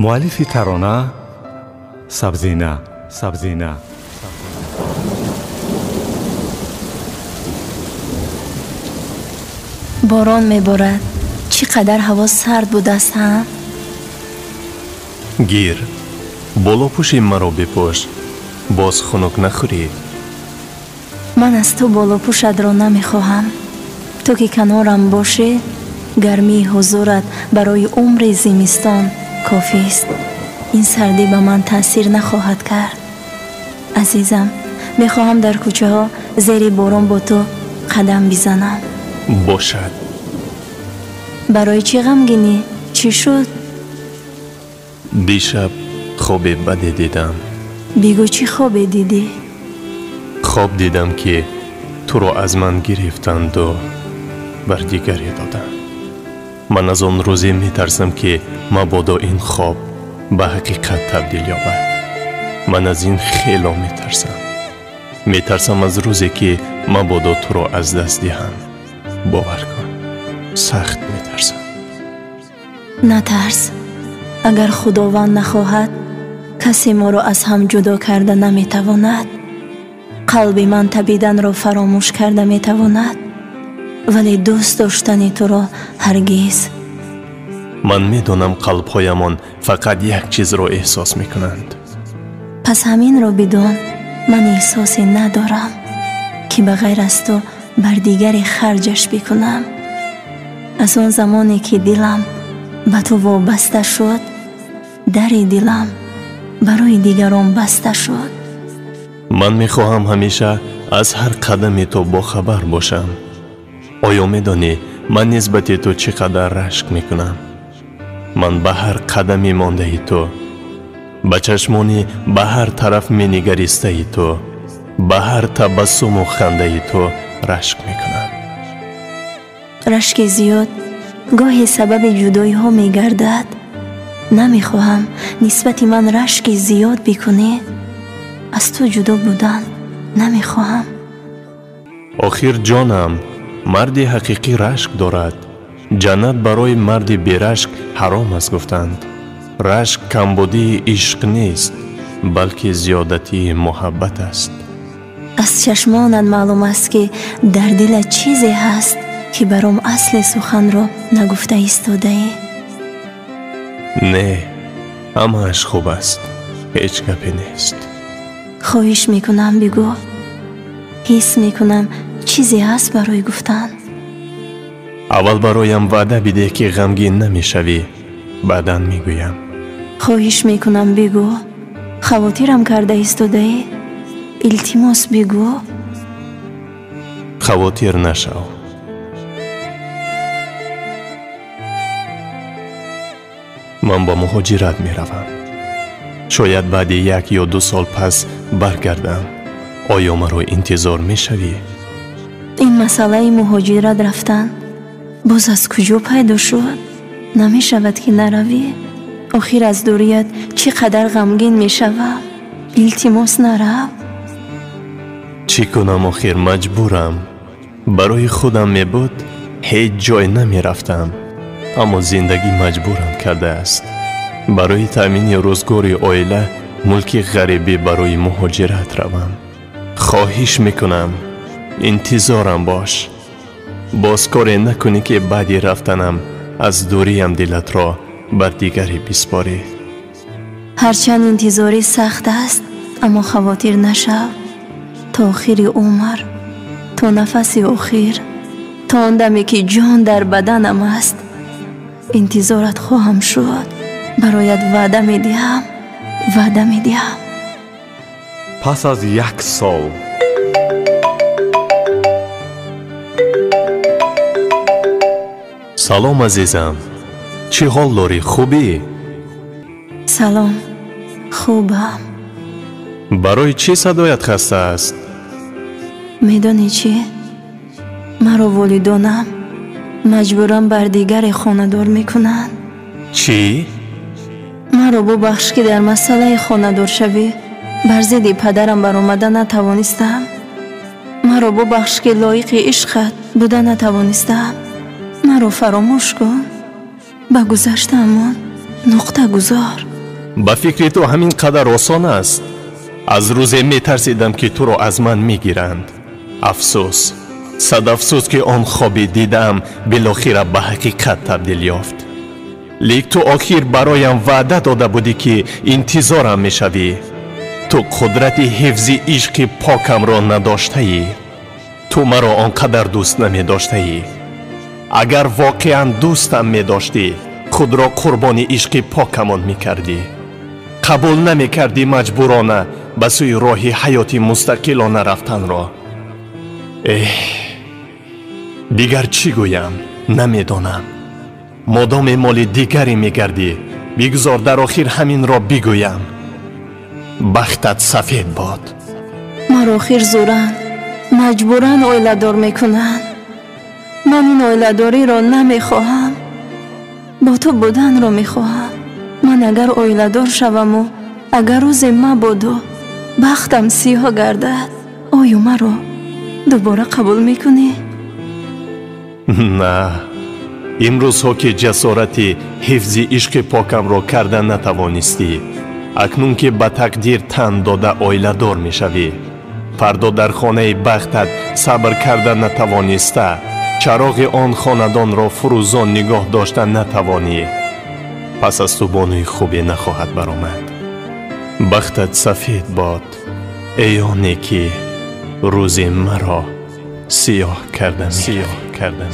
Муаллифи тарона Сабзина, Сабзина. Борон меборад. Чӣ қадар ҳаво сард будааст, ҳа? Гир, болопӯши маро бипӯш, боз хунук нахӯрӣ. Ман аз ту болопӯшатро намехоҳам. Ту ки канорам бошӣ, гармии ҳузурат барои умри зимистон кофист. Ин сардӣ ба ман таъсир нахоҳад кард. Азизам, мехоҳам дар кӯчаҳо зери борон бо ту қадам бизанам. Бошад. Барои чӣ ғамгинӣ? Чӣ шуд? Дишаб хоби баде дидам. Бигӯ, чӣ хобе дидӣ? Хоб дидам, ки туро аз ман гирифтанду бар дигаре доданд. Ман аз он рӯзе метарсам, ки мабодо ин хоб ба ҳақиқат табдил ёбад. Ман аз ин хело метарсам. Метарсам аз рӯзе, ки мабодо туро аз даст диҳам. Бовар кун, сахт метарсам. Натарс. Агар Худованд нахоҳад, касе моро аз ҳам ҷудо карда наметавонад. Қалби ман табиданро фаромӯш карда метавонад, вале дӯст доштани туро ҳаргиз. Ман медонам, қалбҳоямон фақат як чизро эҳсос мекунанд. Пас ҳаминро бидон, ман эҳсосе надорам, ки ба ғайр аз ту бар дигаре харҷаш бикунам. Аз он замоне ки дилам ба ту вобаста шуд, дари дилам барои дигарон баста шуд. Ман мехоҳам ҳамеша аз ҳар қадами ту бохабар бошам. Оё медонӣ, ман нисбати ту чӣ қадар рашк мекунам? Ман ба ҳар қадами мондаи ту, ба чашмони ба ҳар тараф менигаристаи ту, ба ҳар табассуму хандаи ту рашк мекунам. Рашки зиёд гоҳе сабаби ҷудоиҳо мегардад. Намехоҳам нисбати ман рашки зиёд бикунӣ. Аз ту ҷудо будан намехоҳам. Охир, ҷонам, марди ҳақиқӣ рашк дорад. Ҷаннат барои марди берашк ҳаром аст, гуфтанд. Рашк камбудии ишқ нест, балки зиёдатии муҳаббат аст. Аз чашмонат маълум аст, ки дар дилат чизе ҳаст, ки баром асли суханро нагуфта истодаӣ. Не, ҳамааш хуб аст, ҳеҷ гапе нест. Хоҳиш мекунам, бигӯ. Ҳис мекунам, чизе ҳаст барои гуфтан. Аввал бароям ваъда бидеҳ, ки ғамгин намешавӣ, баъдан мегӯям. Хоҳиш мекунам, бигӯ. Хавотирам карда истодаӣ. Илтимос, бигӯ. Хавотир нашав. Ман ба муҳоҷират меравам. Шояд баъди 1 ё 2 сол пас баргардам. Оё маро интизор мешавӣ? Ин масъалаи муҳоҷират рафтан боз аз куҷо пайдо шуд? Намешавад, ки наравӣ. Охир аз дурият чӣ қадар ғамгин мешавам. Илтимос, нарав. Чӣ кунам, охир маҷбурам. Барои худам мебуд, ҳеҷ ҷой намерафтам, аммо зиндагӣ маҷбурам кардааст. Барои таъмини рӯзгори оила мулки ғарибӣ барои муҳоҷират равам. Хоҳиш мекунам, интизорам бош. Боз коре накунӣ, ки баъди рафтанам аз дуриям дилатро бар дигаре биспорӣ. Ҳарчанд интизорӣ сахт аст, аммо хавотир нашав. То охири умр, то нафаси охир, то он даме ки ҷон дар баданам аст, интизорат хоҳам шуд. Бароят ваъда медиҳам, ваъда медиҳам. Пас аз як сол. Салом, азизам, чӣ ҳол дорӣ, хубӣ? Салом, хубам. Барои чӣ садоят хаста аст? Медонӣ чӣ? Маро волидонам маҷбуран бар дигаре хонадор мекунанд. Чӣ? Маро бубахш, ки дар масъалаи хонадоршавӣ бар зидди падарам баромада натавонистам. Маро бубахш, ки лоиқи ишқат буда натавонистам. Маро фаромӯш кун, ба гузаштаамон нуқта гузор. Ба фикри ту ҳамин қадар осон аст? Аз рӯзе метарсидам, ки туро аз ман мегиранд. Афсӯс, сад афсӯс, ки он хоби дидаам билохира ба ҳақиқат табдил ёфт. Лек ту охир бароям ваъда дода будӣ, ки интизорам мешавӣ. Ту қудрати ҳифзи ишқи покамро надоштаӣ. Ту маро он қадар дӯст намедоштаӣ. Агар воқеан дӯстам медоштӣ, худро қурбони ишқи покамон мекардӣ. Қабул намекардӣ маҷбурона ба сӯи роҳи ҳаёти мустақилона рафтанро. Эҳ, дигар чӣ гӯям, намедонам. Модоме моли дигаре мегардӣ, бигузор дар охир ҳаминро бигӯям: бахтат сафед бод. Маро охир зӯран, маҷбуран оиладор мекунанд. Ман ин оиладориро намехоҳам, бо ту буданро мехоҳам. Ман агар оиладор шаваму агар рӯзе мабодо бахтам сиёҳ гардад, оё маро дубора қабул мекунӣ? На, имрӯзҳо ки ҷасорати ҳифзи ишқи покамро карда натавонистӣ, акнун ки ба тақдир тан дода оиладор мешавӣ, фардо дар хонаи бахтат сабр карда натавониста, чароғи он хонадонро фурӯзон нигоҳ дошта натавонӣ, пас аз ту бонуи хубе нахоҳад баромад. Бахтат сафед бод, эй оне ки рӯзи маро сиёҳ карда, сиёҳ карда.